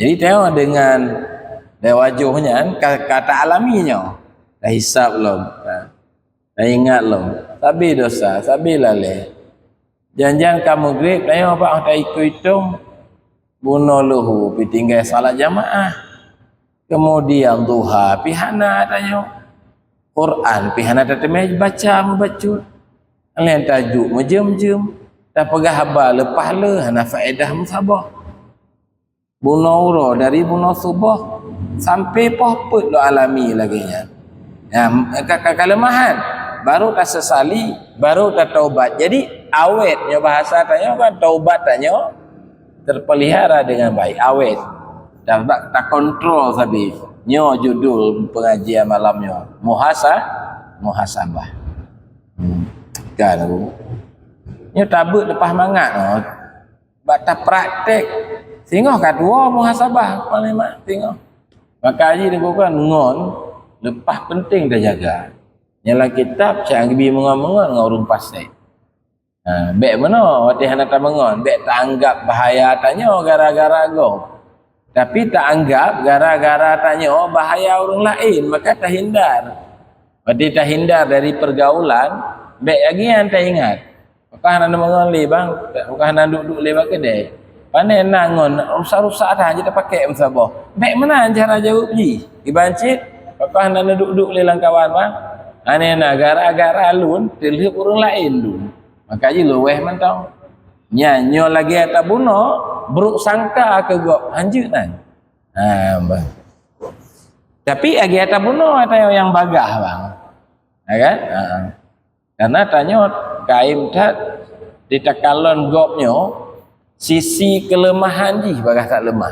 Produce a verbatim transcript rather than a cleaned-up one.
Jadi tengok dengan, dengan wajoh nyan ka, ka ta alami nyoe. Ta hisab lom. Ha. Ta ingat lom. Sabe dosa, sabe lalée. Jan-jan ka meugreb, tanyoe bak ta ikong-ikong, bunoe luhô pi tinggai salat jamaah. Kemudian duha pi hana tanyoe. Quran pi hana tateumé baca meubacut. Laén tajuk meujeuem-jeuem. Tapeugah haba leupah le hana faedah meusaboh. Bunoe uroe dari bunoe suboh sampai poh peuet lôn alami lagée nyan. Ya, ka, ka, kelemahan. Baru tasesali, baru tataubat. Jadi, awét nyoe bahasa tanyoe kan, taubat tanyoe terpelihara dengan baik, awét. Dan bak takontrol sabe. Nyoe judul pengajian malam nyoe. Muhasa-, muhasabah. Hmm. Kan aku. Nyoe tabeuet leupah mangat nyoe. Bak tapraktek. Singoh ka tuwoe muhasabah, panglima, singoh. Maka jih dibuka ngon leupah penting tajaga. Nyang lam kitab, cak gibi meungon-meungon ngon ureuëng pasék. Ha, bék meunoe, watée hana tameungon, bék taanggab bahaya tanyoe gara-gara gob. Tapi taanggab gara-gara tanyoe bahaya ureuëng laén, maka tahindar. Watée tahindar dari pergaulan, bék lagée nyan taingat. Pakon hana meungon lé bang, pakon hana duek-duek lé bak keudée. Pane na ngon rusak-rusak that jeuet tapakék meusaboh. Bék meunan cara jaweueb jih. Iban cit, pakon hana duek-duek lé lam kawan bang. Hana na gara-gara lôn teulheueb ureuëng laén lôn. Maka jih lôn wéh mantong. Nyan nyoe lagée tabunoe, brok sangka keu gob hanjeuet nan. Ha, bang. Tapi lagée tabunoe ata nyang bagah bang. Ya kan? Ha. Karena tanyoe kaém that di takalon gob nyoe, sisi kelemahan jih bagah that lemah.